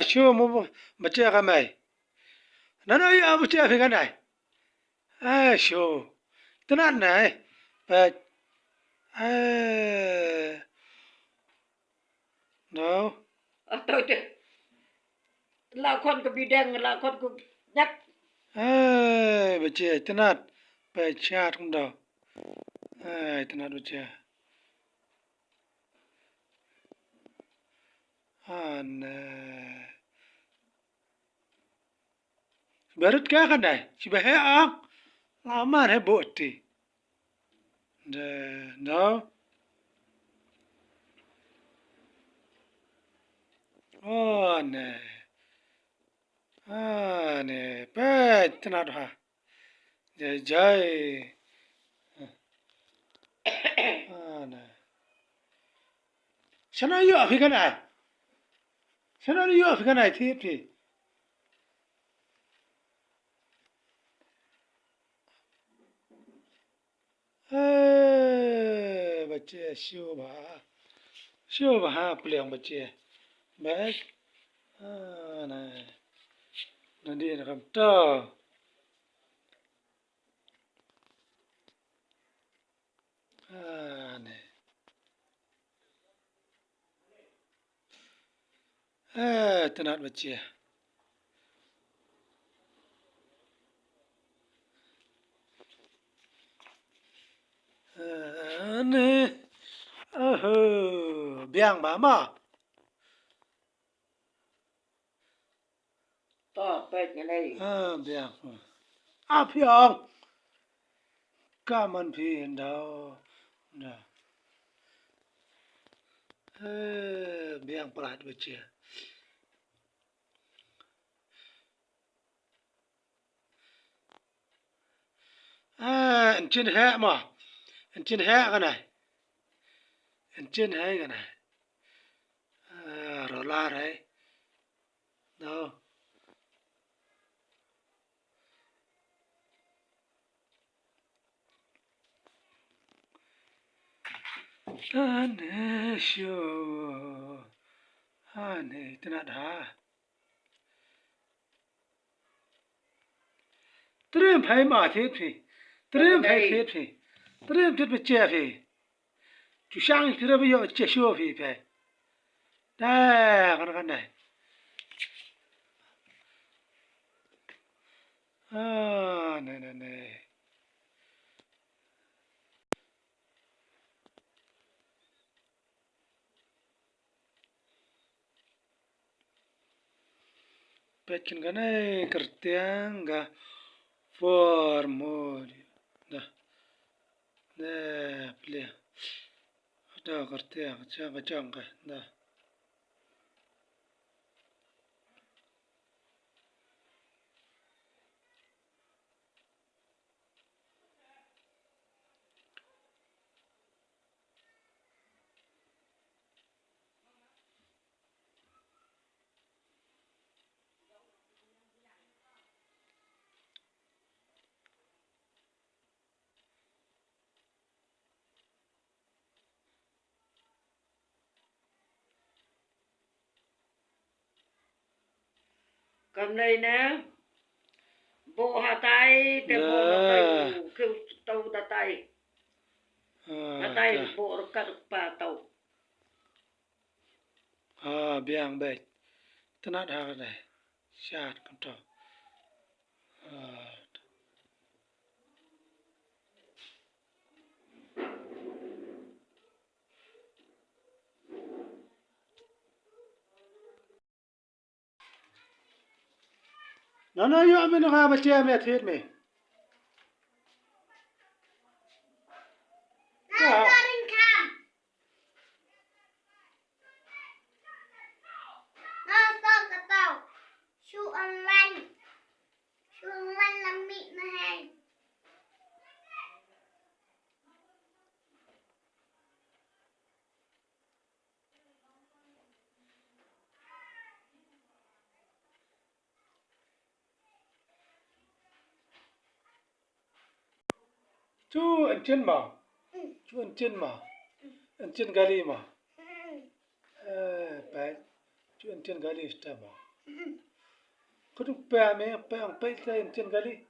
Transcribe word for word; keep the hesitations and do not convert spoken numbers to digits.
Shu mo ba che ka mai. Nano ïa ba che phi ka nai. Ai shu. Tnat nai. Peit. Ai. No. Ato te. La khon ka bideng, la khon ka nyat. Ai ba che tnat. Peit chat kum do. Ai tnat ba che. Ane. Barut ka kan dai. Chiba he ang. Laman he bo ti. De, no. Ane. Ane. Peit tnat ha. Jai jai. Ane. Shano ïoh phi ka nai? Shano ïoh phi ka nai thied phi? Eh, ba che shu ba. Shu ba ha pliang ba che. Ba. Ah, na. Na di na kam to. Ah, ne. Eh, tnat ba che. Ah, ne. Oho, biang ba ma. To, peit ngan ei. Ah, biang. Ah, phiang. Ka man phi ndau. Na. Eh, biang palat ba che. Ah, yn chin heh mo. Yn chin heh ka nai. Yn chin heh ka nai. Ah, rolar heh. No. Ane shu. Ane tnat ha. Triem phai ma thied phi. Triem phai thied phi. Triem thied phi che phi. Chu shang phi ra ba ïoh che shu phi phai. Da kan kan dai. Ah, ne ne ne. Peit kane ka kyrteng ka for more. Da. Da plie. Da kyrteng ka chang ka chang ka. Da. Kam lei ne. Bo hatai te bo hatai. Keu tau datai. Hatai bo rekat pa tau. Ah, biang beit. Tnat ha ka dei. Shat kan to. Ah. Nana ïoh me naka ba che me thied me. Ka. Shu online. Shu online la mih na hei. Chu engine ma. Chu engine ma. Engine gari ma. Eh, peit. Chu engine gari sta ma. Khutuk pia me, pia ang pei sa in chen kali.